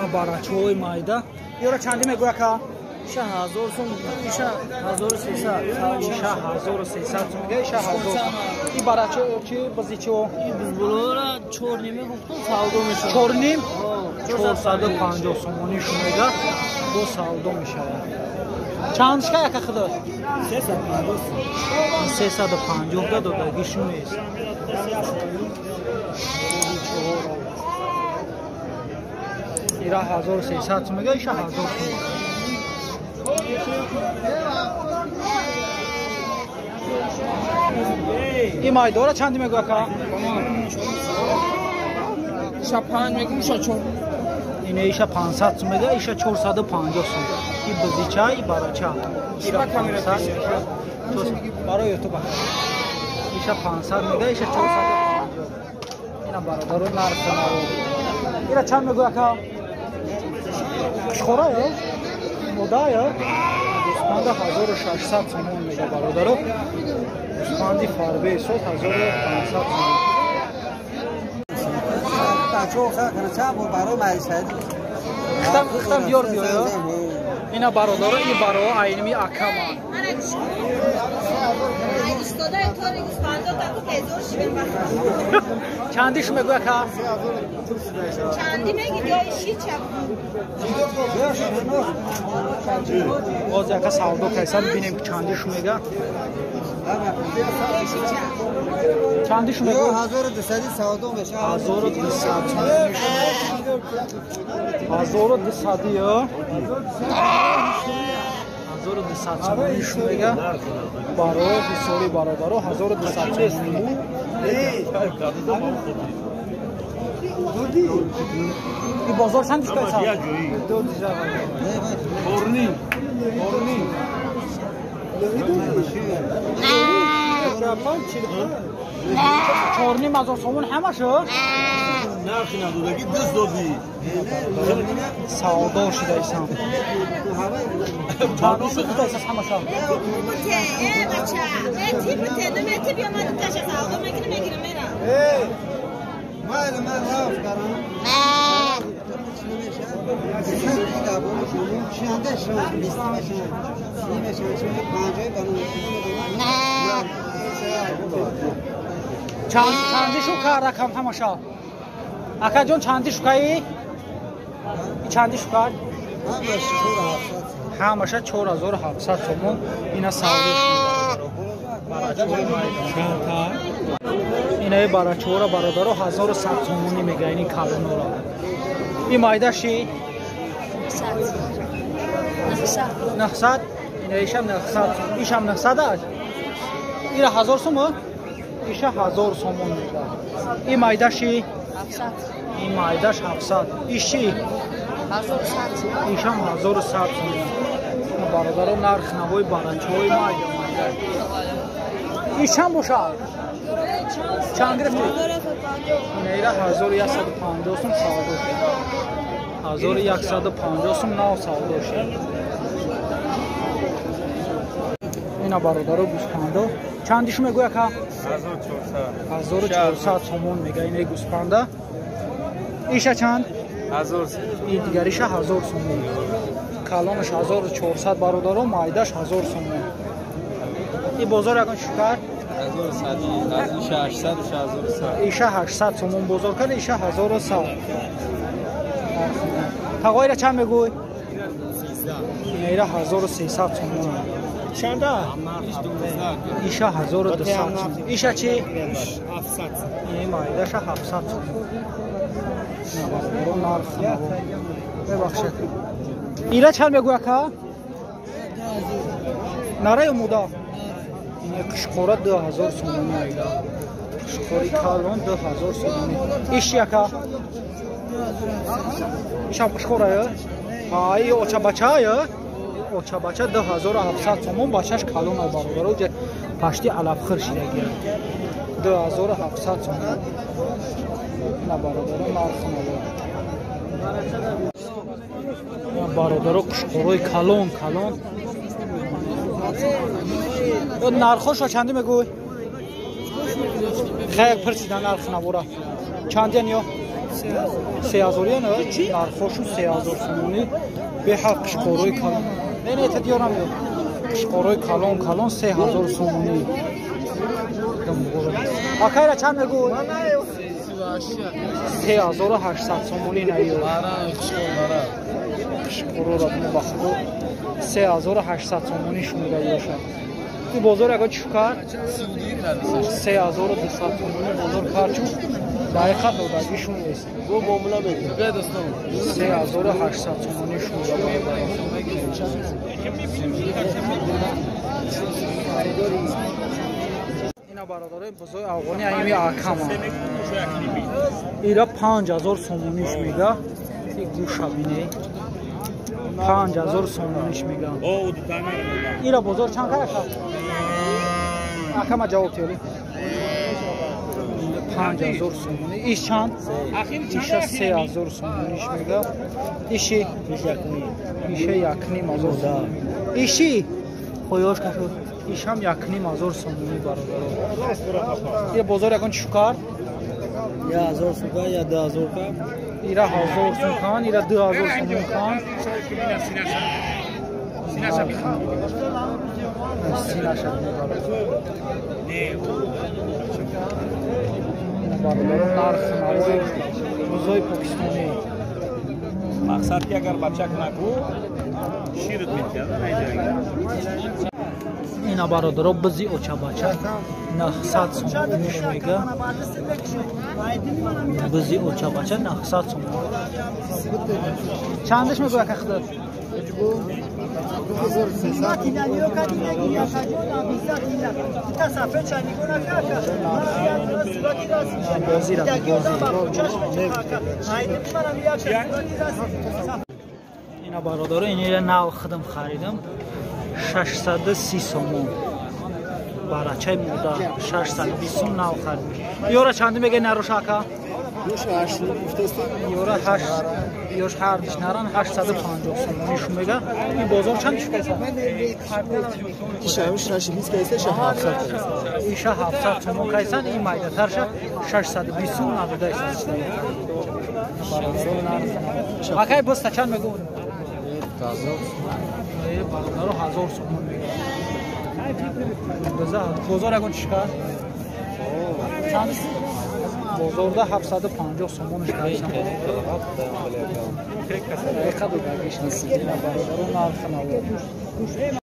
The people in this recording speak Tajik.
Ина барачои майда. Ёра чанди мегӯя ка? Иша 1000 сум, иша 1300. Иша 1300 сум мега, иша 1000. И барачо чи бизичо? И бизбулора 4.5 гуфтум савдо мешавад. 4.5? 450 сомонӣ шу мега, бо савдо мешавад. Чанд шка яка худо? 350 сум. 350 да додагӣ шу нест. Ира 1300 сум мега, иша 1000 сум. И майдора чанди мегӯя ка? Иша 5 мегӯм, иша 4. Ине иша 500 сум мега, иша 450 сум. И бизича, и барача. Ира 500. Барои ютуба. Иша 500 мега, иша 450. Ина бародаро нархи наво. Ира чанд мегӯя ка? Қушқора ё? Мода ё? Гӯсфанда 1600 сомон мега бародаро. Гӯсфанди фарбе сот 1500 сомон. Хитам диёр биё. Ина бародаро, и баро айними акаман. Чандиш мегӯя ка? Чанди меги ҷои ши чап. Боз яка савдо кайсан бинем чандиш мега. Чандиш мега? 1200 савдо мешавад. 1200. 1200 ё? 1200 сомонӣ шу мега. Баро бисёри бародаро 1200 сомонӣ. И бозор чанд шуд? Чорним ҳазор сомон ҳамашу? Нархи надодагӣ дуз додӣ. Савдо шуда исам. Чанд шуда исам ҳамаша? Ман рафт карам. Чанди шука рақам ҳамаша? Акаҷон чанди шукаи? Чанди шукар? Ҳамаша 4700 сомон. Ина савдо шуда. Инаи барачора бародаро 1100 сомонӣ мега ини калонора. И майдаши? 900. Ина ишам 900. Ишам 900 аст. Ира 1000 сом? Иша 1000 сомон мега. И майдаши? 700. И майдаш 700. Иши? 1100. Ишам 1100 сомон. Бародаро нарх навои барачои майда майда. Ишам бошад? Чанд гирифтӣ? Ира 1150 сом савдо шуд. 1150 сом нав савдо шуд. Ина бародаро гӯсфандо. Чандишу мегӯя ка? 1400. 1400 сомон мега ина гӯсфанда. Иша чанд? 1000. И дигариша 1000 сомон. Калонаш 1400 бародаро, майдаш 1000 сомон. И бозор ягон шукар? 1100, иша 800, иша 1100. Иша 800 сомон бозор кард, иша 1100. Тағоира чанд мегӯй? Ира 1300 сомон. Чанда? Иша 1200 сомон. Иша чи? 700. Ин майдаша 700 сомон. Нарх бебахшед. Ира чанд мегӯй ака? Нара ё муда? Ин қишқора 2000 сомонӣ айда. Қишқори калон 2000 сомонӣ. Иш яка? Ишам қишқора ё? Ҳа, и очабача ё? Очабача 2700 сомон, бачаш калон ай бародаро, ҷа пашти алафхир шидагия. 2700 сомон. Ина бародаро нарх наво. Бародаро қишқорои калон калон. Нархошо чанди мегӯй? Хел пурсида нарх навора. Чандиян ё? 3000 на нархошу 3000 сомонӣ. Беҳад қишқорои калон. Не, не, та диёрам ё. Қишқорои калон калон 3000 сомонӣ. Акайра чанд мегӯ? 3800 сомонӣ на ё. Қишқороро ба худо 3800 сомонӣ шумида ёша. Ин бозор ягон чӣ кард? 3200 сомонӣ бозор кард, чун дақиқа додагишун нест. 3800 сомонӣ шумида. Ина бародарои бозори афғонӣ ами акама. Ира 5000 сомониш мега. Гӯша биней. 5000 сомониш мега. Ира бозор чанд кард? Акама ҷавоб тиёли. 5000 сомонӣ. Иш чанд? Иша 3000 сомониш мега. Иши? Иша 1500 сомонӣ. Иши? Хоёш кашуд. Ишам 1500 сомонӣ бародаро. Ира бозор ягон чӣ кард? Я 1000 сум, я 2000 кам. Ира 1000 сум кан, ира 2000 сум кан. Синаша бародаро нарх навои бузои покистонӣ. Мақсад ки агар бачак наку ширит метиҳад. Ина бародаро бизи очабача 900 сомониш мега. Бизи очабача 900 сомон. Чандаш мегӯ ака худат? Ина бародаро инира нав худам харидам 630 сомон. Барачаи мода 620 сом нав харидам. Ёра чанди мега нароша ака? Ёра 8 ёш ҳардиш наран 850 сомонӣ шу мега. Ин бозор чанд чӣ кайса? Иша 620 кайса, иша 700 кайса. Иша 700 сомон кайсан, ин майдатарша 620 сом надодайсан. Акай боста чанд мегӯ? Бародаро 1000 сомон мега. Бозор ягон чӣ кард? Чанд? Бозорда 750 сомониш кайсан. Дақиқа додагиш нест. Бародаро нарх навод.